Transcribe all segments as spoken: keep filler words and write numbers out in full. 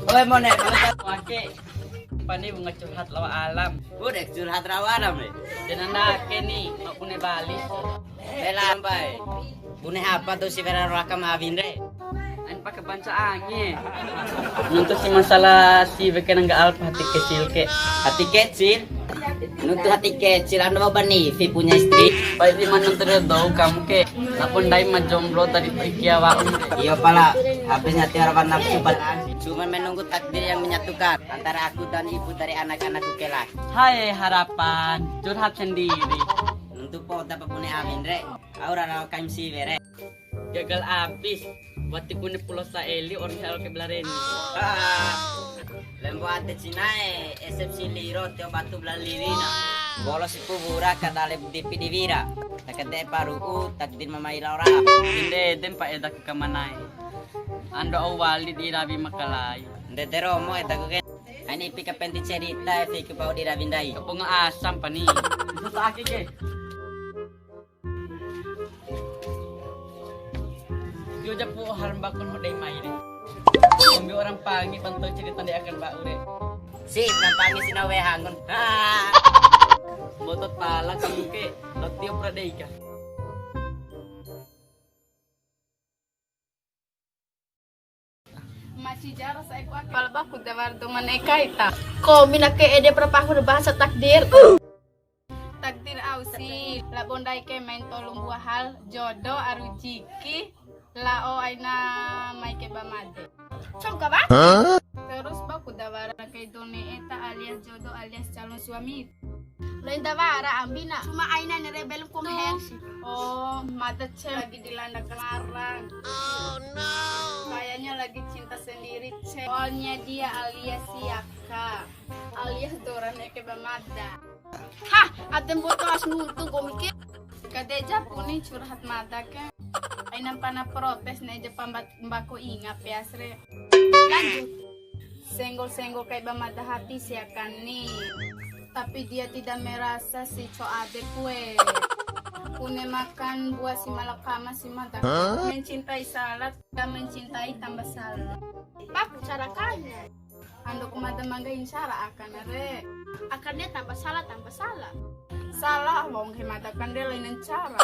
Oi, mone, mone. Ake, pani bunga curhat lawa alam. Bune curhat lawa alam, e? Denanda ake ni, aku ne bali. Bela, mbai. Bune apa tu si Vera raka mawin re? Ain pake banca ange. Nuntu si masalah si beke nangga alpa hati kecil ke. Hati kecil? Nuntu hati kecil, anu bani fi punya istri. Pai di mana nuntu dou kamu ke. Lapun dai ma jomblo tadi pergi awak. Iyo pala, habis nanti orang nafsu pala. Cuma menunggu takdir yang menyatukan antara aku dan ibu dari anak-anakku kelak. Hai harapan, curhat sendiri. Nuntu po dapat punya amin re. Au ra lao kaim siwe re. Gagal abis. Wati kune pulo sa eli orang hal ke belareni. Ah, lembo ade cinae, esep si liro tio batu belalirina. Bolo si kubura kadale dipi diwira. Takade paru'u takdir mamai laora. Inde ede mpa eda ke kamanae. Ando au wali di rawi makalai. Ndede romo eda ku ke. Aini ipi kapenti cerita, fiki pau di rawi ndai. Kaponga asam pani. Bisa tak ake ke. Tio japu hal mbakun ho dei mai re. Kombi orang pangi pantau cerita ndai akan mbak ure. Si, nampangi si nawe hangun. Moto pala kamu ke, lo tio pra dei ka. Maci jara sa eko ake. Pala baku da wara dou ma ne'e kai ta. Kombi na ke ede pra pahu bahasa takdir. Takdir au si, labo ndai ke main tolu mbua hal, jodo, arujiki, lao aina mai ke ba made. Congka ba? Terus baku da wara kai dou ne'e ta alias jodo alias calon suami. Lain da wara ambi na, cuma aina ni rebel kom her si. Oh, mada ce lagi dilanda kelarang. Oh no. Kayaknya lagi cinta sendiri ce. Pokoknya dia alias si Yaka. Alias dou ra ne'e ke ba mada. Hah, ade mboto as nuntu ko mikir. Kade japu ni curhat mada ke. Aina pana protes ne'e ja pa mba-, mbako inga peas re. Lanjut. Senggol-senggol kai ba mada hati sia kani. Tapi dia tidak merasa si co ade kue. Kune makan buah si malakama si mada. Hah? Mencintai salah, tidak mencintai tambah salah. Baku cara kanya. Ando ku mada manggahi ncara akan re. Akan dia tambah salah, tambah salah. Salah, wong he mada kan dia lain ncara.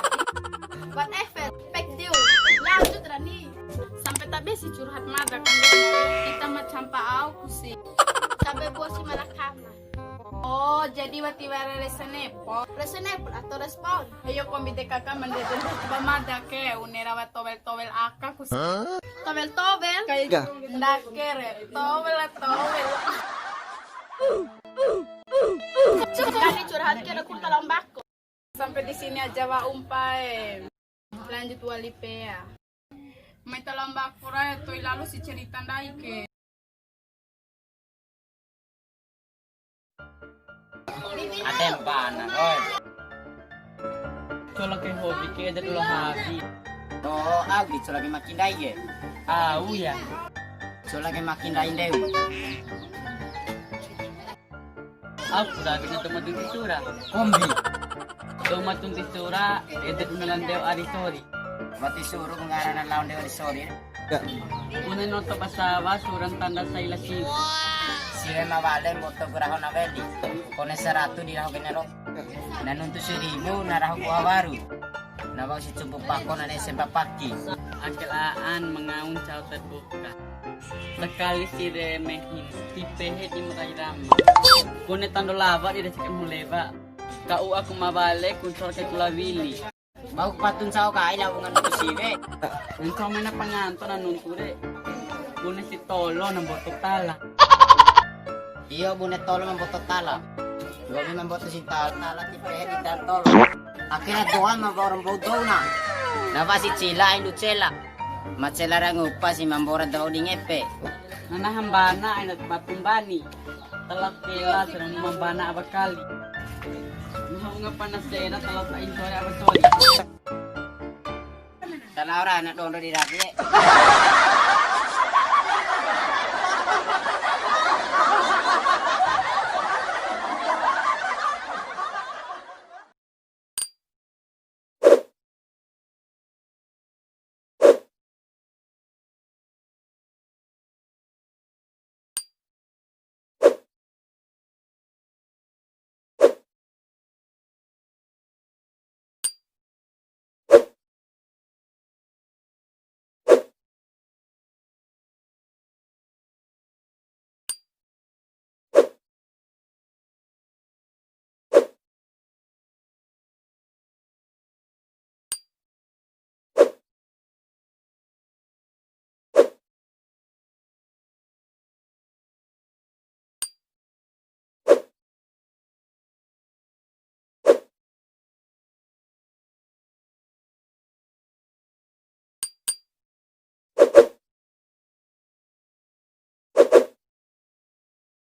Whatever, fake deal. Lanjut, Rani. Sampai tak besi curhat mada kan dia. Kita macam pa au kusi. Sampai buat si malakama. Oh, jadi wati wara resenepo. Resenepo atau respon? Ayo kombi de kaka mendede ba mada ke, une rawa towel-towel aka kusi. Hah? Towel-towel? Kayak ndake re, towel, towel. Jadi curhat ke, aku kalau mbako. Sampai di sini aja wa umpai. Lanjut wali pea. Mai ta lao mbako ra, to'i lalo si cerita ndai ke. Ade mpana, oi. Cola ke hobi ke, ede dulu hobi. Oh, au di cola ke makin ndai ke. Au ya. Cola ke makin ndai ndeu. Au ku rawi na dou ma tunti sura. Kombi. Dou ma tunti sura, ede duna landeu ari sori. Wati suru ngarana laon dewa di sori. Ya. Bune noto pasawa suran tanda saila siwe. Siwe ma wale mboto ku raho na weli. Kone saratu di raho gene ro. Na nuntu siribu na raho ku awaru. Na wau si cumpu pako na nese papaki. Akel aan mangaun cau terbuka. Sakali sire mehin, tipehe di makai rama. Kone tando lawa di resike mulewa. Kau aku ma wale kuncor ke kula wili. Bau patun sao kai la wungan ku siwe. Engkau mena panganto na nuntu re. Bune si tolo na mboto tala. Iyo, bune tolo ma mboto tala. Nggomi ma mboto si tala, tala tipe di dan tolo. Akhirnya doa ma bawa orang bau dou na. Nafa si cila indu cela. Ma cela ra ngupa si ma mbora dou di ngepe. Nana hambana aina batu mbani. Telat kela serang mambana apa kali. Nah, unga panas daerah telat ain sore apa sore. Tala ora anak dondo di rapi.